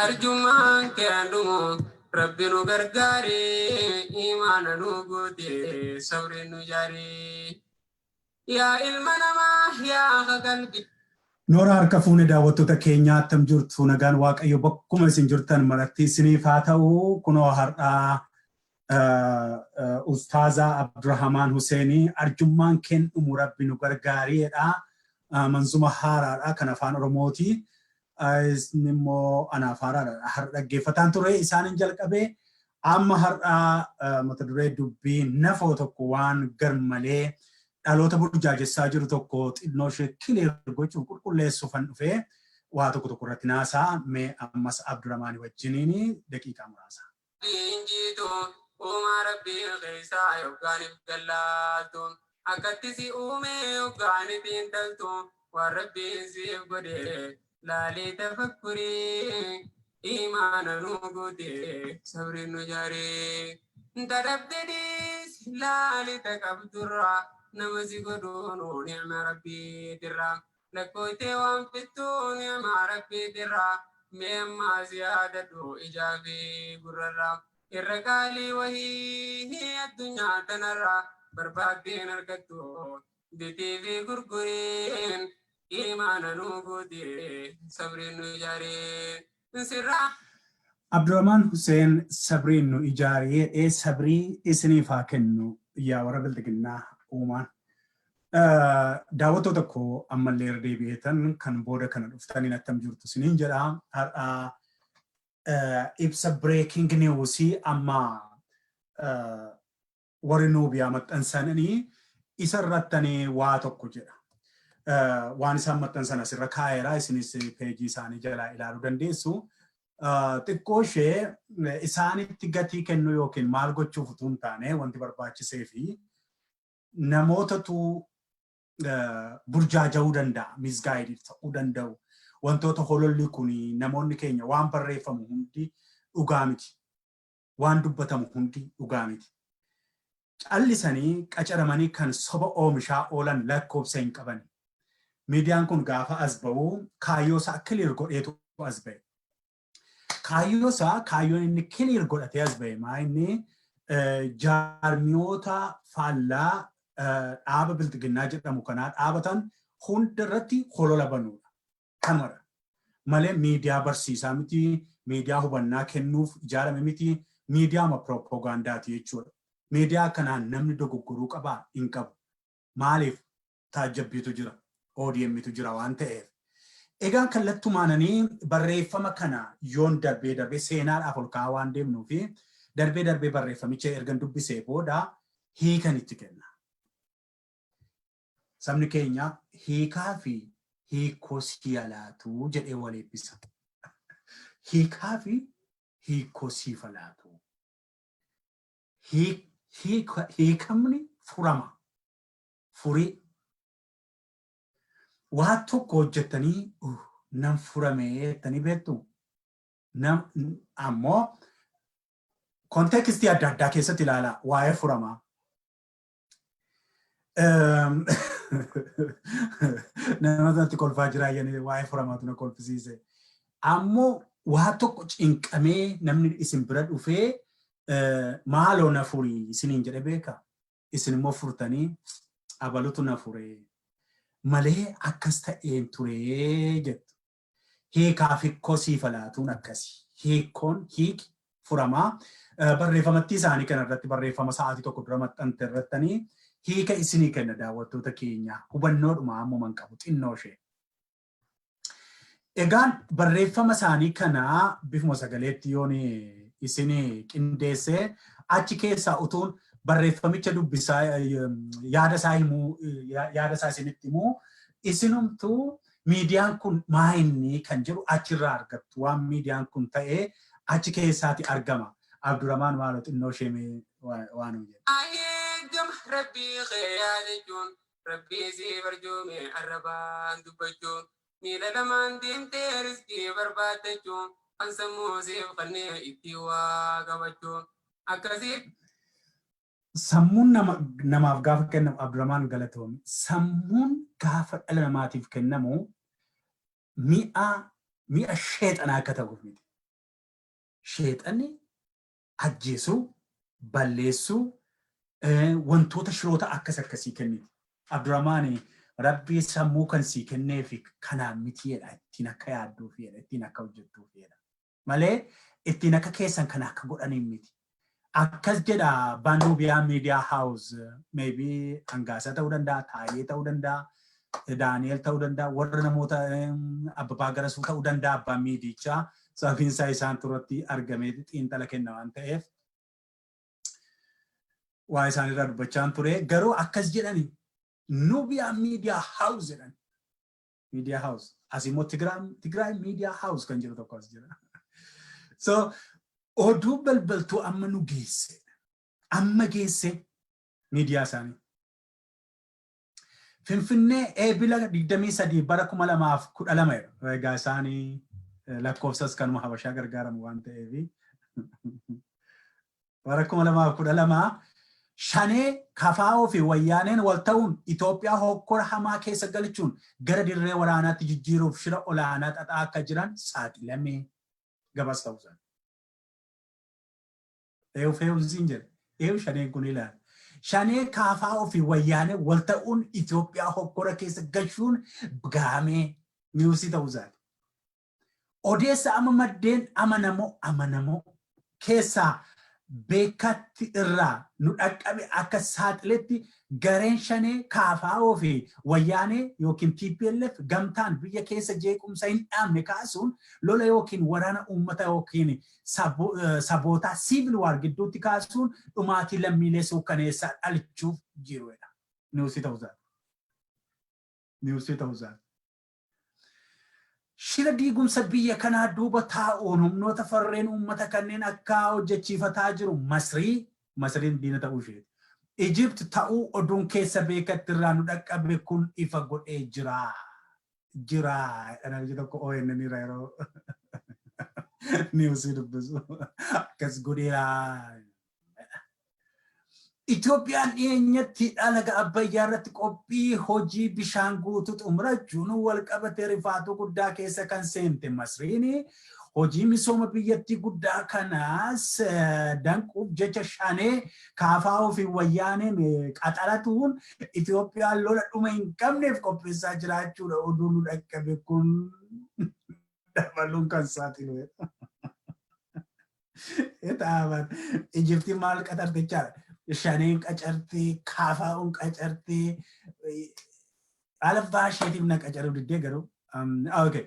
Arjummaan kee dhumu Rabbi nu gargaare, imaana nu goote, sabri nu jaare. Yaa ilma namaa, yaa qalbi. Noora, harka fuune daawwattoota keenyaa, attam jirtu? Nagaan Waaqayyo bakkuma isin jirtan maratti isiniif haa ta'u. Kunoo har'aa Ustaaza Abdurrahmaan Huseenii "Arjummaan keen dhumu Rabbi nu gargaariidha. Manzuma haaraadha kan Afaan Oromooti. Inni immoo anaaf haaraadha. Har'a dhaggeeffataan ture isaanin jalqabee amma har'aa mata duree dubbii nafoo tokko waan garmalee dhaloota burjaajessaa jiru tokko xinnoo ishee clear gochuuf, qulqulleessuufan dhufee waa tokko tokko irratti naasaa. Mee ammas Abdurrahmaanii wajjiniin daqiiqaa muraasa. Injiitu uumaa Rabbii keessaa yoggaaniif gallaaltu, akkatti si uume yoggaaniif intaltu, waan Rabbiin siif godhe laalii tafakkurii, imaana nu guute, sabri nu jaaree. Tadhabdedis laali taqabdurra, nama si godhuunu ni'ma Rabbiitirra, lakkooytee waan fittuu ni'ma Rabbiitirra. Mee ammaa si yaadadhu ijaa fi gurrarra, irra qaalii wahii addunyaa tanarra barbaaddeen argattu bitii fi gurguriin. Imaana nu guute, sabriin nu ijaaree sirraa. Abdurrahmaan Hussein "Sabriin nu ijaaree" jedhee, sabrii isiniif haa kennu yaa warra bilxiginnaa uumaan. Daawwattoota koo, ammallee irra deebi'eetan kan booda kana dhuftaniin attam jirtu isiniin jedha. Har'a ibsa breaking newsii amma warri Nuubiyaa maxxansanii isa irrattanii waa tokko jedha. Waan isaan maxxansan asirra kaa'eera, isinis peejii isaanii jalaa ilaaluu dandeessu. Xiqqoo ishee isaanitti gatii kennuu yookiin maal gochuuf utuu hin taane, wanti barbaachisee fi namootatu burjaaja'uu danda'a, misguide ta'uu danda'u. Wantoota hololli kun namoonni keenya waan barreeffamu hundi dhugaa miti. Waan dubbatamu hundi dhugaa miti. Callisanii qacaramanii kan soba oomishaa oolan lakkoofsa hin qaban. Miidiyaan kun gaafa as ba'u kaayyoo isaa clear godheetu as ba'e. Kaayyoo isaa, kaayyoon inni clear godhatee as ba'e maa inni jaarmiyoota faallaa dhaaba bilxiginnaa jedhamu kanaa dhaabatan hunda irratti holola banuudha. Kanumadha. Malee miidiyaa barsiisaa miti, miidiyaa hubannaa kennuuf ijaarame miti, miidiyaama piroopoogaandaati jechuudha. Miidiyaa kanaan namni dogoggoruu qabaa? Hin qabu. Maaliif? Taajjabbiitu jira. ODMtu jira waan ta'eef. Egaa kallattumaananii barreeffama kana yoon darbee darbee seenaadhaaf ol kaa'aa waan deemnuu fi darbee darbee barreeffamicha ergan dubbisee booda hiikan itti kenna. Sabni keenya "Hiikaa fi hiikoo si yalaatu" jedhee wal eebbisa. Hiikaa fi hiikoo siif laatu. Hiikamni furama. Furii. Waa tokko hojjettanii "Nan furame" jettanii beektu. Ammoo contextii adda addaa keessatti ilaalaa waa'ee furamaa. Nama sanatti kolfaa jira, waa'ee furamaatu na kolfisiise. Ammoo waa tokko cinqamee namni isin bira dhufee "Maaloo na furii" isiniin jedhe beeka. Isin immoo furtanii "Abalutu na furee malee akkas ta'een turee" jettu. Hiikaaf hikkoo siif laatuun akkasi. Hiikkoon hiiki furamaa barreeffamatti isaanii kanarratti, barreeffama sa'aatii 1 dura maxxante irrattanii hiika isinii kenna, daawwattoota keenya, hubannoodhuma ammuman qabu xinnoo ishee. Egaan barreeffama isaanii kana bifuma sagaleetti yoon isin qindeessee, achi keessaa utuun barreeffamicha dubbisaa yaada isaa himuu, yaada isaa isinitti himuu, isinumtuu miidiyaan kun maa inni kan jedhu achirraa argattu, waan miidiyaan kun ta'ee achi keessaati argama. Abdurrahmaan, maaloo xinnoo ishee waan jedhu. Eeggama Rabbii kee yaadachuun, Rabbii si barjoome arrabaan dubbachuun, miila lamaan deemtee riskii barbaaddachuun, kan sammuu siif kennee itti waa qabachuun akkasiif. Sammuun nama namaaf gaafa kennamu, Abdurrahmaan galatoomi. Sammuun gaafa dhala namaatiif kennamu mi'a sheexanaa akka ta'uuf miti. Sheexanni ajjeesuu, balleessuu, wantoota shiroota akkas akkasii kenniti. Abdurrahmaan, Rabbii sammuu kan sii kennee fi kanaan mitiidha, ittiin akka yaadduufidha, ittiin akka hojjettuufidha. Malee ittiin akka keessan kana akka godhaniin miti. Akkas jedha Baanubiyaa Media House, maybe Hangaasaa ta'uu danda'a, Taayee ta'uu danda'a, Daani'el ta'uu danda'a, warra namoota Abbabaa Garasuu ta'uu danda'a abbaan miidichaa, sababiin isaa isaan turatti argamee xiinxala kenna waan ta'eef. Waa isaan irraa dubbachaan ture. Garuu akkas jedhani, Nubiyaa Media House jedhan. Media House. As immoo Tigraay Media House kan jedhu tokko as jira. So oduu balbaltuu amma nu geesse. Amma geesse miidiyaa isaanii. Finfinnee, Eebila 23 bara 2012 jedha. Egaa isaanii lakkoofsas kanuma Habashaa gargaaramu waan ta'eef. Bara 2012 Shanee, Kafaa'oo fi Wayyaaneen wal ta'uun Itoophiyaa hokkora hamaa keessa galchuun gara dirree waraanaatti jijjiiruuf shira olaanaa xaxaa akka jiran saaxilamee gabaas ta'uu isaati. Eewu fe'uun siin jedhe. Eewu shaneen kun ilaala. Shanee, Kaafaa'oo fi Wayyaanee wal ta'uun Itoophiyaa hokkora keessa galchuun gaamee newsii ta'uu isaati. Odeessa amma maddeen amanamoo keessaa beekatti irraa nu dhaqqabe akka saaxiletti, gareen Shanee, Kaafaa'oo fi Wayyaanee yookiin TPLF gamtaan biyya keessa jeequmsa hin dhaabne kaasuun lola yookiin waraana uummata yookiin sabootaa, civil war, gidduutti kaasuun dhumaatii lammiilee suukkaneessaa dhalchuuf jirudha. Newsii ta'uu isaati. Newsii ta'uu isaati. Shira diigumsa biyya kanaa duuba taa'uun humnoota farreen uummata kanneen akka hojjechiifataa jiru Masrii, Masriin diina ta'uu isheeti, Ijipt ta'uu oduun keessa beekatti irraa nu dhaqqabe kun ifa godhee jira. Jira. Namichi tokko ONN irra yeroo newsii dubbisu akkas godheera. Itoophiyaan dhiyeenyatti hidha laga Abbayyaa irratti qophii hojii bishaan guutuu xumurachuun wal qabatee rifaatuu guddaa keessa kan seente Masriin, hojii misooma biyyattii guddaa kanaas danquuf jecha Shanee, Kaafaa'oo fi Wayyaaneen qaxaratuun Itoophiyaan lola dhuma hin qabneef qopheessaa jiraachuudha oduu nu dhaqqabe kun dabaluun kan saaxiluudha. Ixaaban Ijiptiin maal qaxarte jechaadha? Shaneen qacartee, Kaafaa'uun qacartee, alabbaa isheetiif na qacaruu diddee garuu. Okay.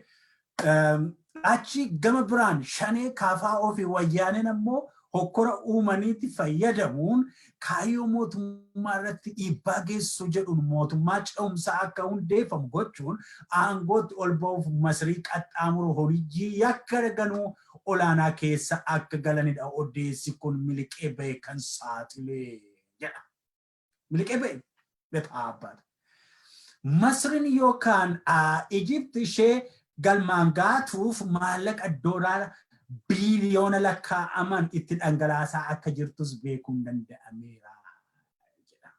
Achi gama biraan Shanee, Kaafaa'oo fi Wayyaaneen ammoo hokkora uumaniitti fayyadamuun kaayyoo mootummaa irratti dhiibbaa geessisuu jedhuun mootummaa ce'umsaa akka hundeeffamu gochuun aangootti ol ba'uuf Masrii qaxxaamuru hojii yakka ganuu olaanaa keessa akka galanidha odeessi kun miliqee ba'e kan saaxilee jedha. Miliqee ba'e betaa abbaata. Masriin yookaan Ijipt ishee galmaan gaatuuf maallaqa doolaara biiliyoona lakkaa'aman itti dhangalaasaa akka jirtus beekuun danda'ameera jedha.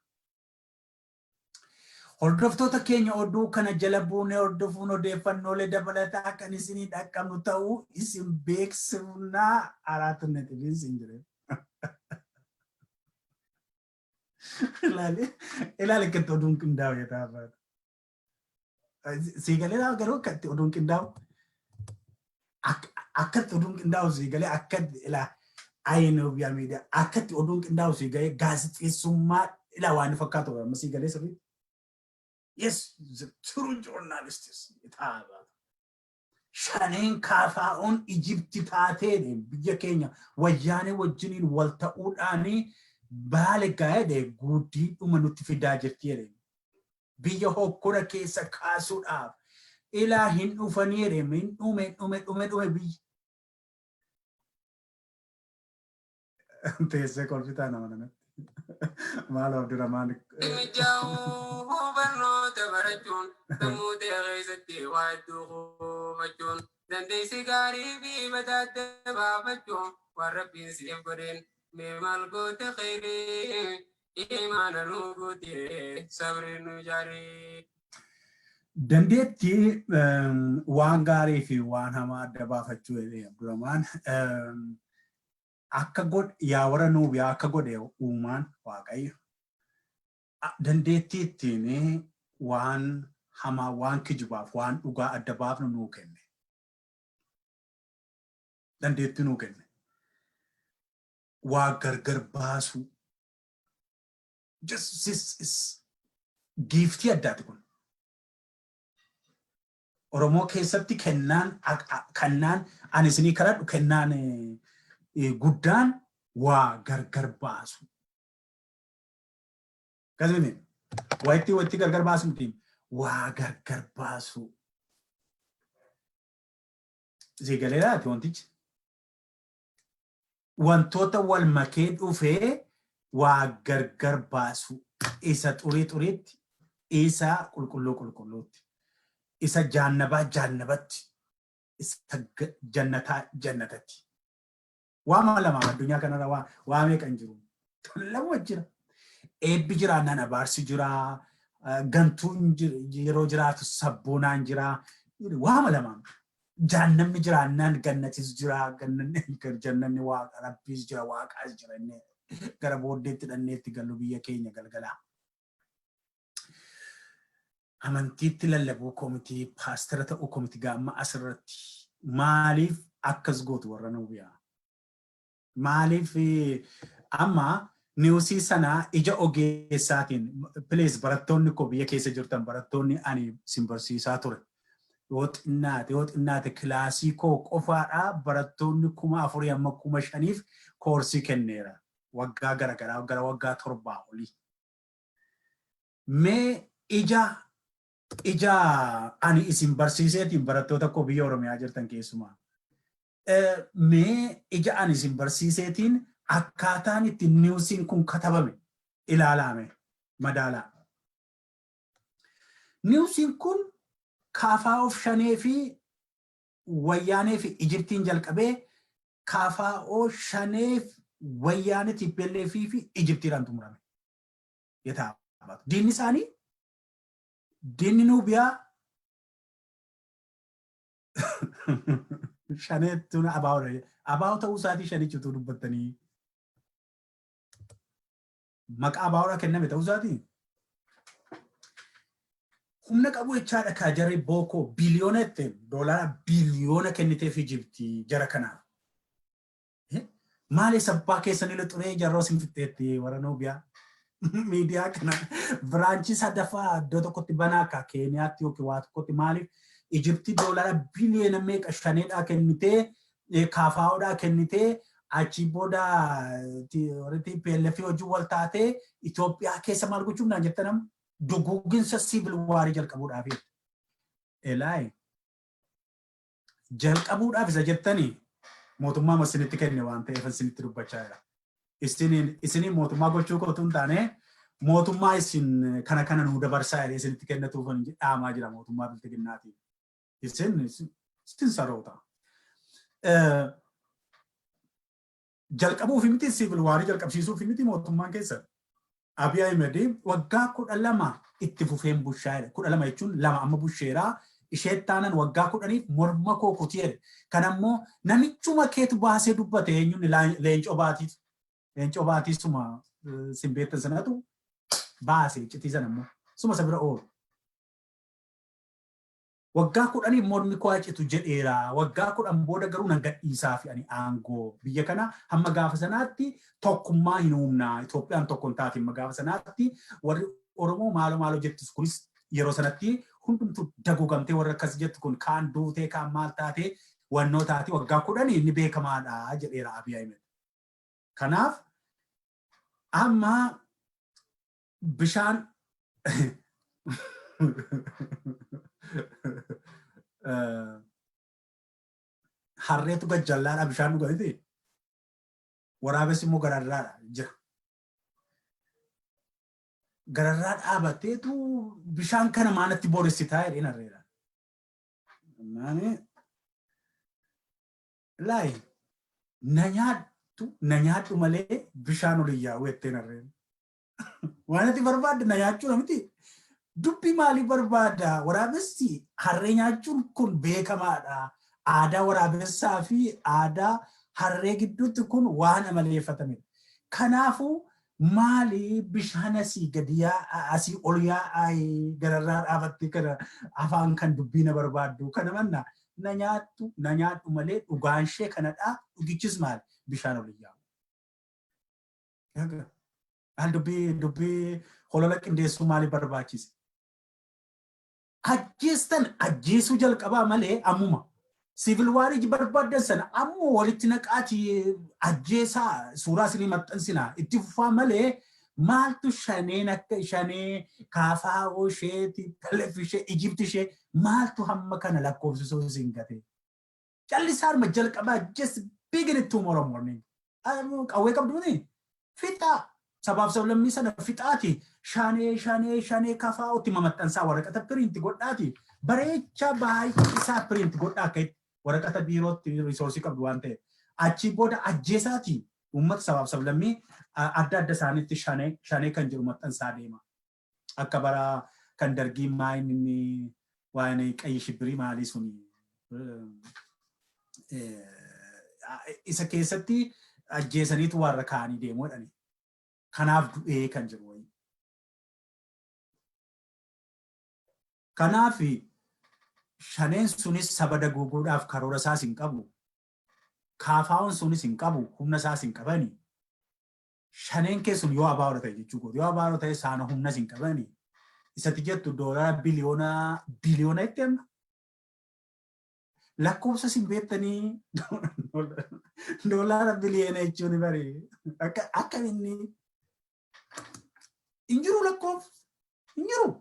Hordoftoota keenya, oduu kana jala buunee hordofuun odeeffannoolee dabalataa kan isinii dhaqqabnu ta'uu isin beeksifnaa, araatu natifiin sin jire. Ilaali, ilaali akkatti oduun qindaa'u jedhaa baata. Siigalee garuu akkatti oduun qindaa'u, akkatti oduun qindaa'u siigalee, akkatti ilaa Ayinoobiyaa Miidiyaa akkatti oduun qindaa'u siigalee, gaazexeessummaa ilaa waan fakkaatu amma siigalee sirriitti. Yes, the true journalists ta'a. Shaneen, Kaafaa'oon Ijipti taatee biyya keenya Wayyaanee wajjiniin wal ta'uudhaan baale gaa'edhe guuddii dhuma nutti fidaa jirti jedhe. Biyya hokkora keessa kaasuudhaaf ilaa hin dhufanii jedhe, hin dhume, dhume, dhume, dhume biyyi. Teessee kolfitaa nama namatti. Maaloo Abdurrahmaan. Mijaa'uu barnoota barachuun, sammuu ta'e keessatti waa hedduu kuufachuun, dandeessi gaarii fi badaadda baafachuun, waan Rabbiin siif godheen mee maal goote khayrii? Imaana nu guutee, sabri nu jaarii. Dandeettii waan gaarii fi waan hamaa adda baafachuu jedhee Abdurrahmaan. Akka godhe yaa warra Nuubiyaa, akka godhe uumaan Waaqayyo. Dandeettii ittiin waan hamaa, waan kijibaaf, waan dhugaa adda baafnu nuu kenne. Dandeettii nuu kenne. Waa gargar baasuu. Just this is giiftii addaati kun. Oromoo keessatti kennaan kennaan ani isinii kadhadhu, kennaan guddaan waa gargar baasu. Akkasumni waa itti gargar baasu miti, waa gargar baasu. Siigaleeraati wantichi. Wantoota wal makee dhufee waa gargar baasu. Isa xurii xuriitti, isa qulqulluu qulqulluutti, isa jaannabaa jaannabatti, isa jannataa jannatatti. Waama lama addunyaa kanarra waa meeqa hin jiru. Lama jira. Eebbi jiraannaan abaarsi jira. Gantuun yeroo jiraatu sabboonaan jira. Waama lama. Jaannamni jiraannaan gannatis jira. Jannanni Waaqa Rabbiis jira, Waaqaas jira. Inni gara booddeetti dhanneetti gallu biyya keenya galgalaa. Amantiitti lallabuu komitii, paastara ta'uu komitii, gaamma asirratti maaliif akkas gootu warra Nuubiyaa? Maaliif amma newsii sana ija ogeessaatiin, please, barattoonni koo biyya keessa jirtan, barattoonni ani sin barsiisaa ture. Yoo xinnaate, yoo xinnaate kilaasii koo qofaadhaa barattoonni 4000 amma 5000f koorsii kenneera. Waggaa garagaraa gara waggaa 7 olii. Mee ija ani isin barsiiseetiin, barattoota koo biyya Oromiyaa jirtan keessumaa. Mee ija ani isin barsiiseetiin akkaataan itti newsiin kun katabame ilaalame, madaalaa. Newsiin kun kaafaa of Shanee fi Wayyaanee fi Ijiptiin jalqabee KFO, Shanee, Wayyaanee, TPLF fi Ijiptiidhaan xumurame. Yetaabatu. Diinni isaanii, diinni Nuubiyaa Shaneettuun abaa'oodha. Abaa'oo ta'uu isaatii shanichi utuu dubbattanii maqaa abaa'oodhaa kenname ta'uu isaatii. Humna qabu jechaadha kaa jarri bookoo biliyoona ittiin doolaara biliyoona kenniteef Ijiptii jara kanaaf. Maali sabbaa keessanii lixuree jarroo sin fixxeetti warra Nuubiyaa? Miidiyaa kana branchii sadaffaa iddoo tokkotti banaa akka Keeniyaatti yookiin waa tokkotti. Maaliif Ijiptii doolaara biliyoona meeqa Shaneedhaa kennitee, KFOdhaa kennitee, achii booda warri TPLF wajjin wal taatee Itoophiyaa keessa maal gochuuf naan jettan? Amma duguuginsa civil warii jalqabuudhaaf. Elaayi, jalqabuudhaaf isa jettanii mootummaa isinitti kenne waan ta'eef isinitti dubbachaa jira. Isiniin mootummaa gochuu kootu hin taane, mootummaa isin kana kana nuu dabarsaa jedhee isinitti kennatuuf dhaamaa jira mootummaa Bilxiginnaatiin. Isin saroota. Jalqabuuf miti, civil warii jalqabsiisuuf miti mootummaan keessan. Abiy Ahmed waggaa 12 itti fufeen bushaa jedhe. 12 jechuun lama amma busheeraa, ishee taanan waggaa 10f morma koo kutii jedhe. Kan ammoo namichuma keetu baasee dubbate. Eenyuun? Leencoo Baatiitu. Leencoo Baatii suma simbeettan sanatu baase iccitii sana immoo. Suma isa bira oolu. Waggaa 10f mormi koo citu jedheera. Waggaa 10 booda garuu nan gadhiisaa fi ani aangoo biyya kana hamma gaafa sanaatti tokkummaa hin uumna. Itoophiyaan tokko hin taate hamma gaafa sanaatti. Warri Oromoo maaloo maaloo jettus kunis yeroo sanatti hundumtuu daguugamtee, warra akkas jettu kun kaan duutee, kaan maal taatee, wannoo taate, waggaa 10 inni beekamaadha jedheera Abiy Ahmed. Kanaaf amma bishaan harreetu gajjallaadha bishaan dhuga miti. Waraabessi immoo gararraadha jira. Gararraa dhaabateetu bishaan kana maanatti booressitaa jedheen harreedha. Naani laayi na nyaadhu, na nyaadhu malee bishaan ol hin yaa'u jetteen harreen. Waan ati barbaadde na nyaachuudha miti. Dubbi maalii barbaada? Waraabessi harree nyaachuun kun beekamaadha. Aadaa waraabessaa fi aadaa Harree gidduutti kun waan amaleeffatamedha. Kanaafuu maali bishaan asii gadi yaa'aa, asii ol yaa'aa, gararraa dhaabattee kana afaan kan dubbii na barbaaddu kana manna na nyaattu na nyaadhu malee dhugaan ishee kanadha. Dhugichis maali? Bishaan ol yaa'u. Maal dubbii holola qindeessuu maaliif barbaachise? Ajjeestan ajjeesuu jalqabaa malee ammuma. Civil warii barbaaddan sana ammoo walitti naqaatii ajjeesaa, suuraa isinii maxxansinaa, itti fufaa malee maaltu shaneen akka shanee KFO ishee, TPLF ishee, Ijipti ishee maaltu hamma kana lakkoofsisuu isin gate? Callisaarma jalqabaa, just begin it tomorrow morning. Qawwee qabdu miti? Fixaa. Sabaaf sablammii sana fixaati. Shanee, shanee, shanee KFOtti mamaxxansaa, waraqata print godhaati. Bareechaa baay'ee isaa print godhaa akka itti waraqata biirootti resource qabdu waan ta'eef. Achii booda ajjeesaati uummata sabaaf sablammii adda adda isaaniitti shanee shanee kan jedhu maxxansaa deema. Akka bara kan dargii maayin inni waan qayyi shibbirii maalii suni isa keessatti ajjeesaniitu warra kaanii deemuu jedhani. Kanaaf du'ee kan jedhu wayii. Kanaaf shaneen sunis saba daguuguudhaaf karoora isaas hin qabu. KFO'n sunis hin qabu, humna isaas hin qabani. Shaneen keessun yoo abaaroo ta'e jechuu kooti. Yoo abaaroo ta'e saana humnas hin qabani. Isatti jettu doolara biliyoona biliyoona itti amma. Lakkoofsa isin beektanii doolara biliyoona jechuun bari akka inni hin jiru, lakkoofsa hin jiru.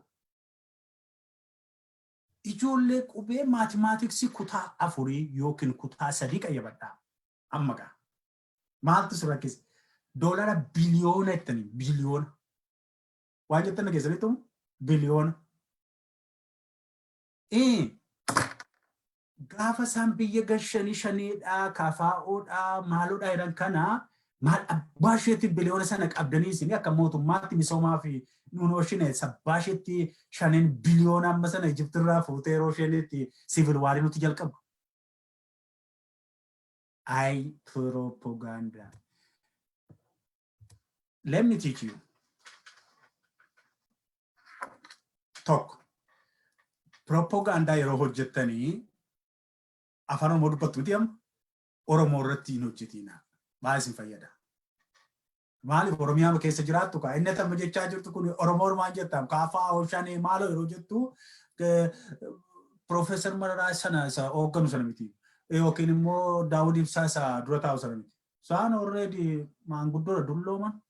Ijoollee qubee mathematics kutaa 4 yookiin kutaa 3 qayyabadhaa. Amma gaa. Maaltu si rakkise? Doolara biliyoona jettanii biliyoona. Waan jettan keessanitti biliyoona. Gaafa isaan biyya gashanii shaneedhaa, KFOdhaa, maaloodhaa jedhan kana maal abbaa isheetti biliyoona sana qabdanii isin akka mootummaatti misoomaa fi nuun oshine sabbaa isheetti shaneen biliyoona amma sana Ijiptirraa fuutee yeroo isheen itti civil warii nuti jalqabu. Ay, propaganda. Let me teach you. Tokko. Propaganda yeroo hojjettanii afaan Oromoo dubbattu miti amma? Oromoo irratti hin hojjetina. Baay'ee isin fayyada. Maaliif Oromiyaa keessa jiraattu kaa inni amma jechaa jirtu kun Oromoo Oromaan jettam KFO shanee maaloo yeroo jettu Piroofeesar Mararaa sana isa hoogganu sana miti. Yookiin immoo Daawud Ibsaa isa dura taa'u sana miti. Isaan already maanguddoodha, dullooman.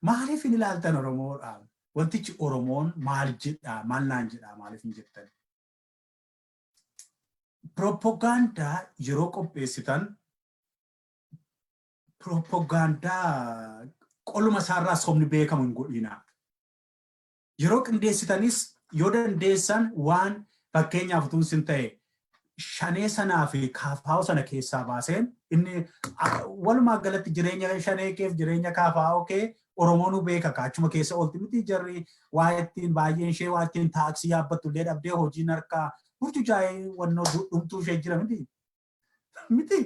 Maaliif hin ilaaltan Oromoodhaan? Wantichi Oromoon maal jedhaa, maal naan jedhaa maaliif hin jettan? Propagaandaa yeroo qopheessitan propagaandaa qoluma isaarraa sobni beekamu hin godhinaa. Yeroo qindeessitanis yoo dandeessan waan fakkeenyaaf utuun sin ta'e shanee sanaa fi KFO sana keessaa baaseen inni walumaa galatti jireenya shanee keef jireenya KFO kee Oromoonuu beeka ka achuma keessa oolti miti. Jarri waa ittiin baay'een ishee waa ittiin taaksii yaabbattu illee dhabdee hojiin harkaa burjujaa'ee wannoo dhumtuu ishee jira miti.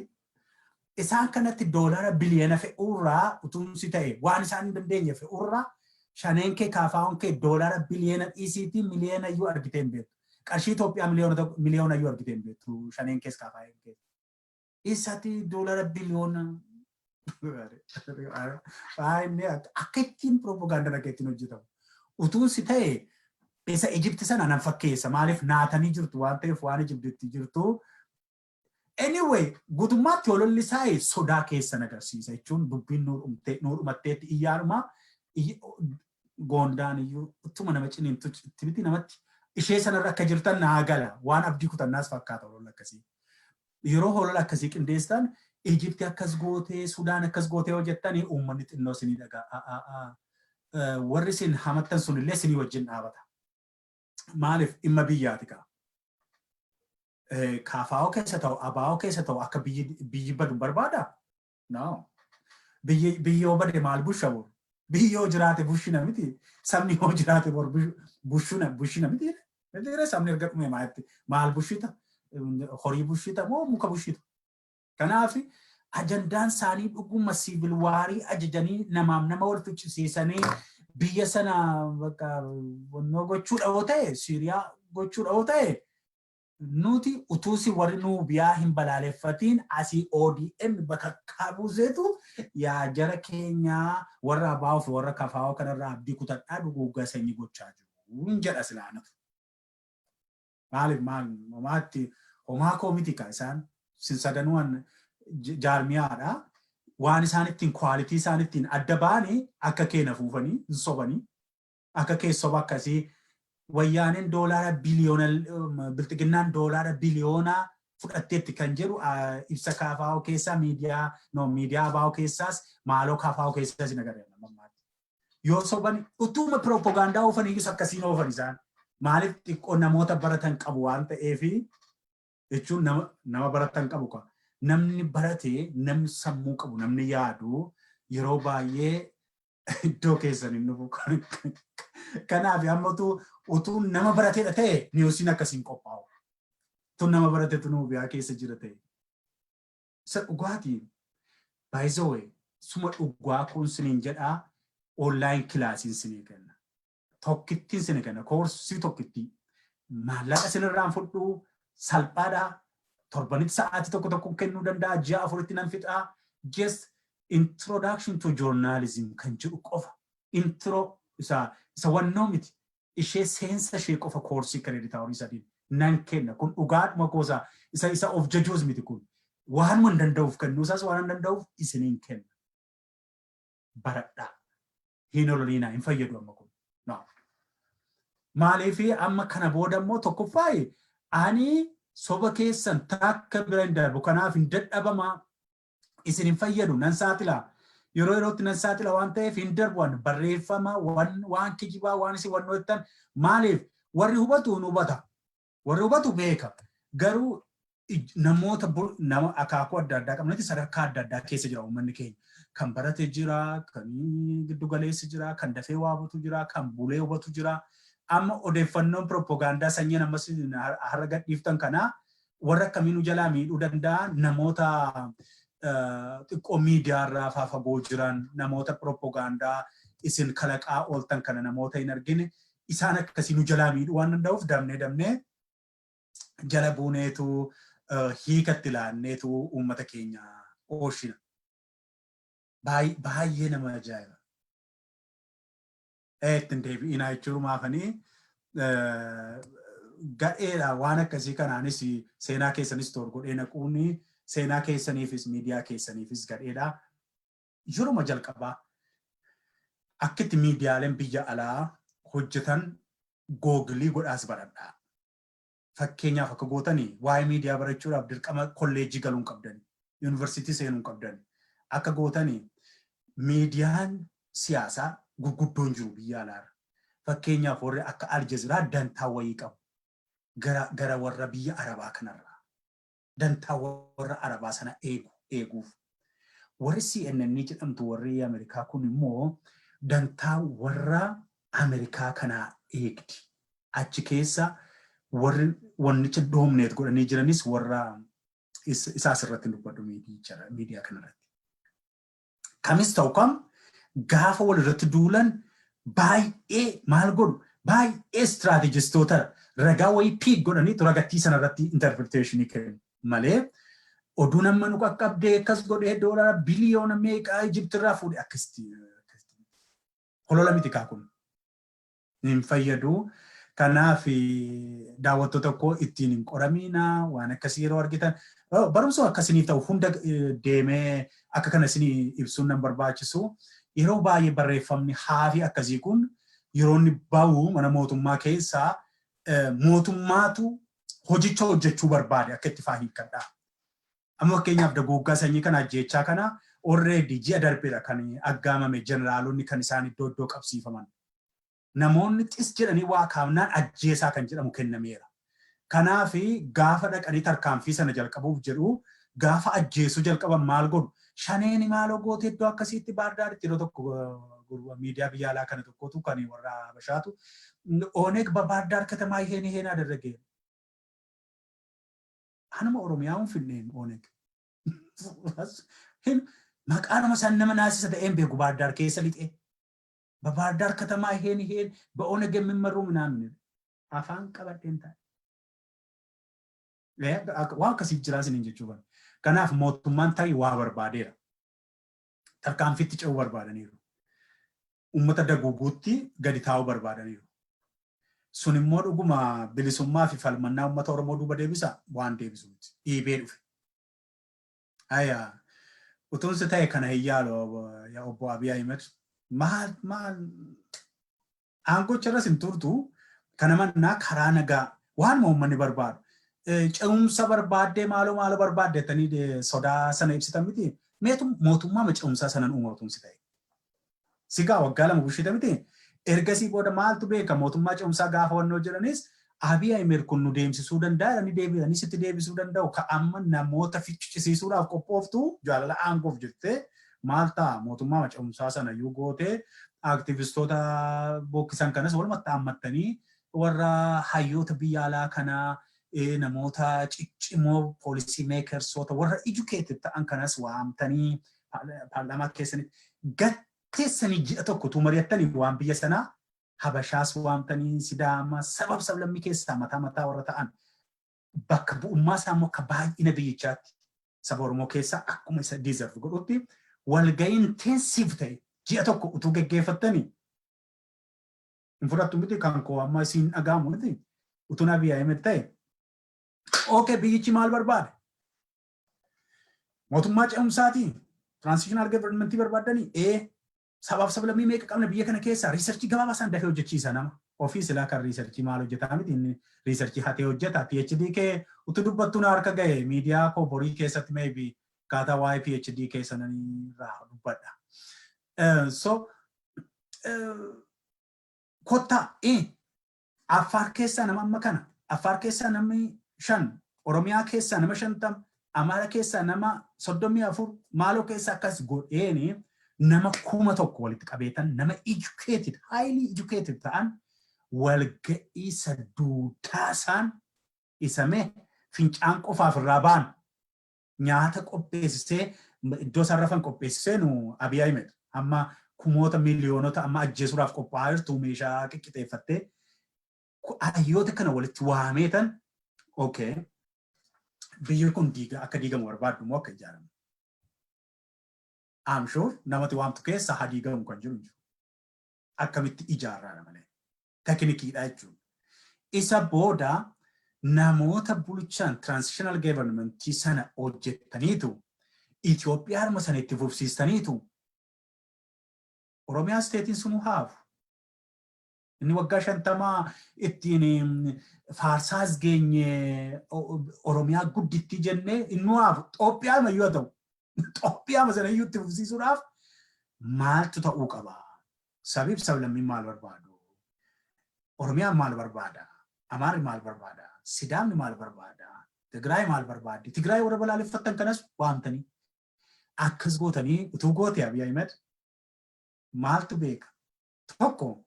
Isaan kanatti doolara biliyoona fe'uurraa utuunsi ta'e waan isaan hin dandeenye fe'uurraa shaneen kee KFO'n kee doolara biliyoona dhiisiitii miliyoona iyyuu argitee hin beektu. Qarshii Itoophiyaa miliyoona iyyuu argitee hin beektu shaneen kees KFO'n kee. Isatti doolara biliyoona akka ittiin propagaandaan akka ittiin hojjetamu. Utuunsi ta'e isa Ijipti sana nan fakkeessa, maaliif naatanii jirtu waan ta'eef waan Ijiptitti jirtu. Anyway, guutummaatti hololli isaa sodaa keessan agarsiisa jechuun dubbiin nuu dhumatteetti iyyaadhuma goondaan iyyuu uttuma nama ciniintu itti miti namatti ishee sanarra akka jirtan naa gala, waan abdii kutannaas fakkaata holola akkasii. Yeroo holola akkasii qindeessitan Ijipti akkas gootee, Sudaan akkas gootee hojjettanii uummanni xinnoo isinii dhagaa. Warri isin hamattan sunillee isinii wajjin dhaabata. Maaliif dhimma biyyaati kaa. KFO keessa ta'u, ABO keessa ta'u akka biyyi badu barbaada? No. Biyyi yoo bade maal busha bor? Biyyi yoo jiraate bushina miti. Sabni yoo jiraate bor bushuna bushina miti. Miti sabni erga dhume maalitti maal bushita? Horii bushita moo muka bushita? Kanaaf ajandaan isaanii dhuguma civil warii ajajanii namaaf nama wal ficcisiisanii biyya sana bakka wannoo gochuudha yoo ta'e, Siiriyaa gochuudha yoo ta'e, nuti utuusi warri Nuubiyaa hin balaaleffatiin asii ODM bakakkaa buuseetu, yaa jara keenyaa, warra ABO fi warra KFO kanarraa abdii kutadhaa, duguuggaa sanyii gochaa jiru jedha silaanatu. Maaliif maal homaatti homaa koo miti ka isaan sin sadanuwan jaarmiyaadha. Waan isaan ittiin quality isaan ittiin adda ba'anii akka keena fuufanii hin sobanii, akka kee soba akkasii. Wayyaaneen doolaara biliyoona, bilxiginnaan doolaara biliyoona fudhatteetti kan jedhu ibsa KFO keessaa, miidiyaa no miidiyaa ABO keessaas, maaloo KFO keessaas hin agarre ammaatti. Yoo soban utuma piroopagaandaa oofaniyyus akkasiin oofan isaan. Maaliif? Xiqqoo namoota baratan qabu waan ta'eefi jechuun nama baratan qabu ka. Namni barate, namni sammuu qabu, namni yaadu yeroo baay'ee iddoo keessan hin dhufu. Kanaaf amma utuu nama barateedha ta'e, newsiin akkasiin qophaa'u. Utuu nama baratetu Nuubiyaa keessa jira ta'e. Isa dhugaatii, by the way, suma dhugaa kun siniin jedhaa, online classiin sinii kenna. Tokkittiin sinii kenna, koorsii tokkittii. Maallaqa sinirraan fudhuu, salphaadhaa. Torbanitti sa'aatii tokko tokko kennuu danda'a, ji'a 4tti nan fixaa. Just introduction to journalism kan jedhu qofa. Intro isa wannoo miti. Ishee seensa ishee qofa koorsii credit hourii 3 nan kenna. Kun dhugaadhuma goosa isa of jajuus miti kun. Waanuma hin danda'uuf kennuu isaas waan hin danda'uuf isiniin kenna. Baradhaa. Hin ololiinaa, hin fayyadu amma kun. No. Maaliif amma kana booda immoo tokkoffaa ani soba keessan takka bira hin darbu, kanaaf hin dadhabamaa, isin hin fayyadu, nan saaxila. Yeroo yerootti nan saaxila waan ta'eef hin darbu barreeffama waan kijibaa waan isin wannoo jettan. Maaliif? Warri hubatu hin hubata, warri hubatu beeka. Garuu namoota nama akaakuu adda addaa qabnatti sadarkaa adda addaa keessa jira uummanni keenya. Kan barate jira, kan giddu galeessi jira, kan dafee waa hubatu jira, kan bulee hubatu jira. Amma odeeffannoon piroopagaandaa sanyiin ammas har'a gadhiiftan kanaa warra akkamiinuu jalaa miidhuu danda'a? Namoota xiqqoo miidiyaarraa fagoo jiran, namoota piroopagaandaa isin kalaqaa ooltan kana namoota hin argine, isaan akkasii nu jalaa miidhuu waan danda'uuf dabnee dabnee jala buuneetu hiikatti laanneetu uummata keenya ooshina. Baay'ee nama ajaa'iba. Ittiin deebi'inaa jechuun maafanii gadheedha. Waan akkasii kanaanis seenaa keessanis godhee naquun seenaa keessaniifis miidiyaa keessaniifis gadheedha. Yeruma jalqabaa akka itti miidiyaaleen biyya alaa hojjetan Google godhaas baradhaa. Fakkeenyaaf akka gootanii waa'ee miidiyaa barachuudhaaf dirqama kolleejjii galuu hin qabdani. Yuunivarsiitii seenuu hin qabdani. Akka gootanii miidiyaan siyaasaa gurguddoon jiru biyya alaarra. Fakkeenyaaf warri akka Aljaziraa dantaa wayii qabu. Gara warra biyya Arabaa kanarraa. Dantaa warra Arabaa sana eeguuf. Warri CNN jedhamtu, warri Ameerikaa kun immoo dantaa warra Ameerikaa kanaa eegdi. Achi keessa warri wannicha dominate godhanii jiranis warra isaas irratti dubbadhu miidiyaa kanarratti. Kamis ta'u kam, gaafa wal irratti duulan baay'ee maal godhu? Baay'ee strategistoota ragaa wayii pick godhanii ragattii sana irratti interpretation kennu malee, oduu nama nu qaqqabdee akkas godhee doolara biliyoona meeqaa Ijiptirraa fuudhe akkasitti holola miti kaa kun. Hin fayyadu. Kanaaf daawwattoota koo, ittiin hin qoramiina waan akkasii yeroo argitan. Barumsa akkasiniif ta'u hunda deemee akka kana isinii ibsuun nan barbaachisu. Yeroo baay'ee barreeffamni haafii akkasii kun yeroo inni bahu mana mootummaa keessaa mootummaatu hojicha hojjechuu barbaade akka itti faa hiikkadhaa. Amma fakkeenyaaf dagooggaa sanyii kana, ajjeechaa kana already ji'a darbeedha kan aggaamame, jeneraalonni kan isaan iddoo iddoo qabsiifaman. Namoonni xis jedhanii waa kaafnaan ajjeesaa kan jedhamu kennameera. Kanaaf gaafa dhaqanii tarkaanfii sana jalqabuuf jedhu, gaafa ajjeesuu jalqaban maal godhu? Shaneen maaloo gootee iddoo akkasiitti Baardaaritti yeroo tokko miidiyaa biyya alaa kana tokkotu kan warra Habashaatu ኦነግ በባህር ዳር ከተማ ይሄን ይሄን አደረገ። Anuma Oromiyaa hin finneen ኦነግ. Maqaanuma isaan nama naasisa ta'een beeku Baardaar keessa lixee. በባህር ከተማ ይሄን ይሄን በኦነግ የሚመሩ ምናምን afaan qabadheen taa'e. Waan akkasii jiraa isiniin jechuu. Kanaaf mootummaan tarii waa barbaadeera. Tarkaanfiitti ce'uu barbaadaniiru. Uummata daguuguutti gadi taa'uu barbaadaniiru. Sun immoo dhuguma bilisummaa fi falmannaa uummata Oromoo duuba deebisa waan deebisu miti. Dhiibee dhufe. Ayyaa, utuunsi ta'e kana hin yaalu obbo Abiy Ahmed. Maal maal aangocharras hin turtu, kana mannaa karaa nagaa waan uummanni barbaadu. Ce'umsa barbaaddee, maaloo maaloo barbaadde jettanii sodaa sana ibsitan miti. Meetu mootummaa ce'umsaa sanan uuma utuunsi ta'e. Sigaa waggaa 2 bulchite miti. Ergasii booda maaltu beeka? Mootummaa ce'umsaa gaafa wannoo jedhanis Abiy Ahmed kun nu deemsisuu danda'a jedhanii deebi'anii sitti deebisuu danda'u. Ka amma namoota ficcisiisuudhaaf qophooftu jaalala aangoof jettee maal ta'a? Mootummaa ce'umsaa sana iyyuu gootee aktivistoota bookkisan kanas walumatti haammattanii, warra hayyoota biyya alaa kanaa, namoota ciccimoo, policy makersoota, warra educated ta'an kanas waamtanii paarlaamaa keessanitti gatteessanii ji'a tokko utuu mari'attanii waan biyya sanaa, Habashaas waamtanii, Sidaama, sabab sablammii keessaa mataa mataa warra ta'an, bakka bu'ummaa isaa immoo akka baay'ina biyyichaatti saba Oromoo keessaa akkuma isa deserve godhutti walga'ii intensive ta'e ji'a tokko utuu geggeeffattanii hin fudhattu miti? Kan koo amma isiin dhaga'amu miti. Utuun Abiy Ahmed ta'e, okay, biyyichi maal barbaade? Mootummaa ce'umsaatii, transitional governmentii barbaaddanii, ee, sabaaf sablammii meeqa qabna biyya kana keessaa? Researchii gabaabaa isaan dafee hojjechiisa nama. Ofii silaa kan researchii maal hojjetaa miti, inni researchii hatee hojjeta. PhD kee utuu dubbattuu na harka ga'e, miidiyaa koo borii keessatti maybe akkaataa waa'ee PhD keessa nan irraa dubbadha. So kottaa, Affaar keessaa nama amma kana, Affaar keessaa namni 5, Oromiyaa keessaa nama 50, Amaara keessaa nama 34, maaloo keessaa akkas godheeni nama 1000 walitti qabeetan, nama educated, highly educated ta'an, walga'iisa duudaasaan isamee fincaan qofaaf irraa ba'an nyaata qopheessisee, iddoo isaan rafan qopheessisee, nu Abiy Ahmed amma kumoota miliyoonota amma ajjeesuudhaaf qophaa'aa jirtu meeshaa qiqqixeeffattee, hayyoota kana walitti waameetan, okay, biyyi kun diiga akka diigamu barbaaddu moo akka ijaaramu? I'm sure namati waamtu keessa haa diigamu kan jiru jiru. Akkamitti ijaarraadha malee. Teknikiidha jechuudha. Isa booda namoota bulchan transitional governmentii sana hojjettaniitu Itoophiyaa harma sana itti fufsiistaniitu Oromiyaa stateiin sunuu haafu. Inni waggaa 50 ittiin faarsaas geenye, Oromiyaa guddittii jennee, inni haafu. Itoophiyaa mayyuu haa ta'u. Itoophiyaa sana iyyuu itti fufsiisuudhaaf maaltu ta'uu qaba? Sabiif sablammiin maal barbaadu? Oromiyaan maal barbaada? Amaarri maal barbaada? Sidaamni maal barbaada? Tigraay maal barbaaddi? Tigraay warra balaaleffattan kanas waamtanii akkas gootanii utuu goote Abiy Ahmed, maaltu beeka? Tokko,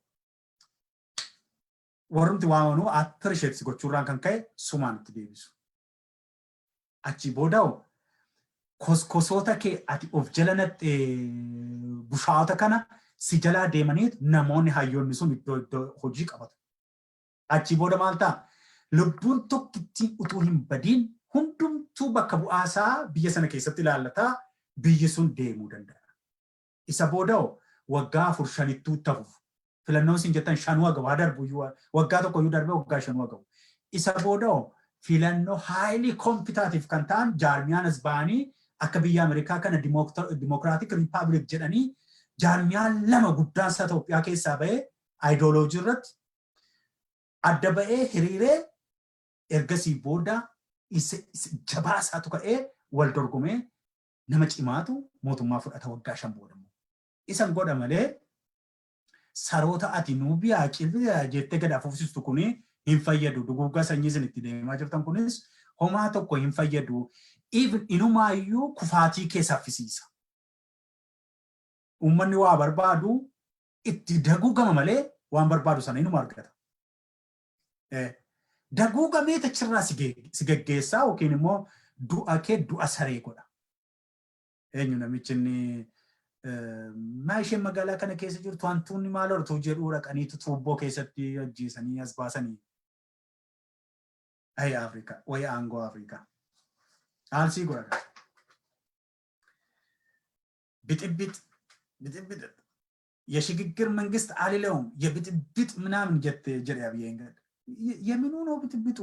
warrumti waamanuu appreciate gochuurraan kan ka'e sumaan itti deebisu. Achi booda koskosoota kee ati of jala naxxee bushaayota kana si jalaa deemanii namoonni hayyoonni sun iddoo iddoo hojii qabatu. Achi booda maal ta'a? Lubbuun tokkittiin utuu hin badiin hundumtuu bakka bu'aasaa biyya sana keessatti ilaallataa biyyi sun deemuu danda'a. Isa booda waggaa 4 shanittuu tafuuf filannoon isin jettan shanuu hagamu haa darbu, waggaa tokko iyyuu darbee waggaa shanuu hagamu. Isa booda filannoo highly competitive kan ta'an jaarmiyaan as ba'anii akka biyya Ameerikaa kana Democratic Republic jedhanii jaarmiyaan lama guddaan isaa Itoophiyaa keessaa ba'ee ideology irratti adda ba'ee hiriiree, ergasii booda jabaa isaatu ka'ee wal dorgomee nama cimaatu mootummaa fudhata waggaa 5 booda immoo. Isan godha malee saroota ati nuu biyaa cilbiyaa jettee gad afuufsistu kuni hin fayyadu. Duguuggaa sanyii isin itti deemaa jirtan kunis homaa tokko hin fayyadu. Even inumaayyuu kufaatii kee saffisiisa. Uummanni waa barbaadu itti daguugama malee waan barbaadu sana inuma argata. Daguugamee achirraa si geggeessaa yookiin immoo du'a kee du'a saree godha. Eenyu namichi inni maa isheen magaalaa kana keessa jirtu hantuunni maal hortu jedhuu dhaqaniitu tuubboo keessatti ajjeesanii as baasanii. Ayi Afrikaa, wayi aangoo Afrikaa. Aalsii godha. ብጥብጥ ብጥብጥ የሽግግር መንግስት አልለውም፣ የብጥብጥ ምናምን jedhe Abiyyiin. የምኑ ነው ብጥብጡ?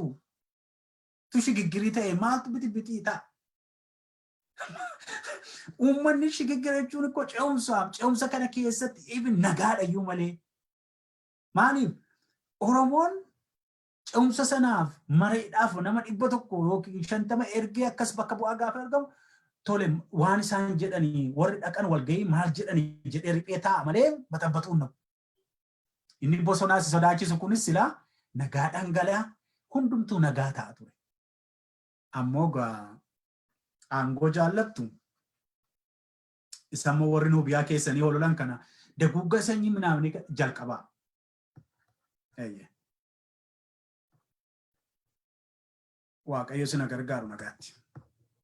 Tu shigiggirii ta'e maaltu bixibixii ta'a? Uummanni shigigira jechuun ikkoo ce'umsaaf, ce'umsa kana keessatti even nagaadha iyyuu malee. Maaliif Oromoon ce'umsa sanaaf mareedhaaf nama 100 yookiin 50 ergee akkas bakka bu'aa gaafa ergamu, tole waan isaan jedhanii, warri dhaqan walgahii maal jedhanii jedhee riphee taa'a malee baxabbatuun namu. Inni bosonaas sodaachisu kunis silaa nagaadhaan galaa hundumtuu nagaa ta'a ture. Ammoo aangoo jaallattu isa immoo warri Nuubiyaa keessanii hololan kana daguugga sanyii ምናምን jalqabaa. Waaqayyo sina gargaaru, nagaatti.